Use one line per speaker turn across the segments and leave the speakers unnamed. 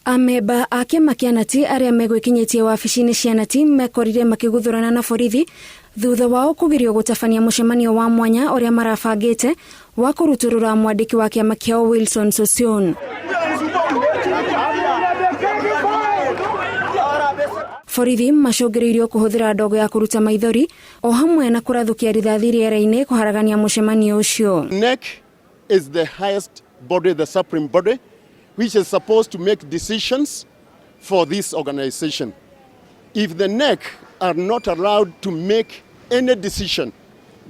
Amemba a kĩama kĩa Nati arĩa megwĩkinyĩtie wabici-inĩ cia Nati mekorire makĩguthũrana na borithi thutha wao kũgirio gũtabania mũcemanio wa mwanya ũrĩa marabangĩte wa kũrutũrũra mwandĩki wa kĩama kĩao Wilson Sossion. Borithi macũngĩrĩirio kũhũthĩra ndogo ya kũruta maithori o hamwe na kũrathũkia rithathi rĩera-inĩ kũharagania mũcemanio ũcio.
NEC is the highest body, the supreme body, which is supposed to make decisions for this organization. If the NEC are not allowed to make any decision,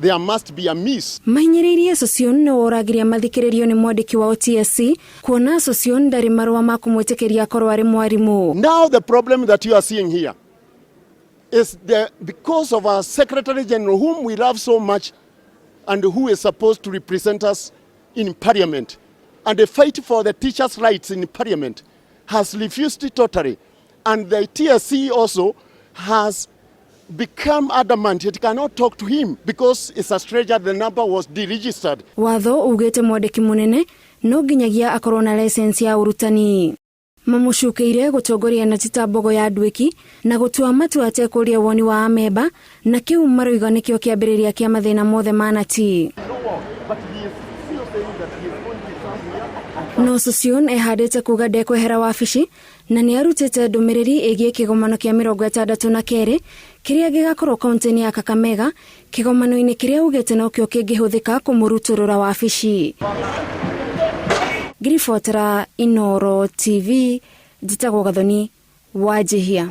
there must be a miss.
Mahinyĩrĩirie Sossion nĩ woragiria mathikĩrĩrio nĩ mwandĩki wao TSC kuona Sossion ndarĩ marũa ma kũmwĩtĩkĩria akorwo arĩ mwarimũ.
Now the problem that you are seeing here is because of our Secretary General, whom we love so much and who is supposed to represent us in Parliament and the fight for the teachers' rights in Parliament, has refused it totally. And the TSC also has become adamant it cannot talk to him because it's a stranger, the number was deregistered.
Watho ugĩte mwandĩki mũnene no nginyagia akorwo na license ya ũrutani. Mamũcukĩire gũtongoria na tita mbogo ya nduĩki na gũtua matua atekũria woni wa amemba na kĩu maroiga nĩkĩo kĩambĩrĩria kĩa mathĩna mothe ma Nati. No Sossion ehandĩte kuga ndekwehera wabici na nĩ arutĩte ndũmĩrĩri ĩgiĩ kĩgomano kĩa 62 kĩrĩa gĩgakorwo kaunti-inĩ ya Kakamega, kĩgomano-inĩ kĩrĩa augĩte nokĩo kĩngĩhũthĩka kũmũrutũrũra wabici. Ngiribotera Inooro TV, njĩtagwo Gathoni Wanjihia.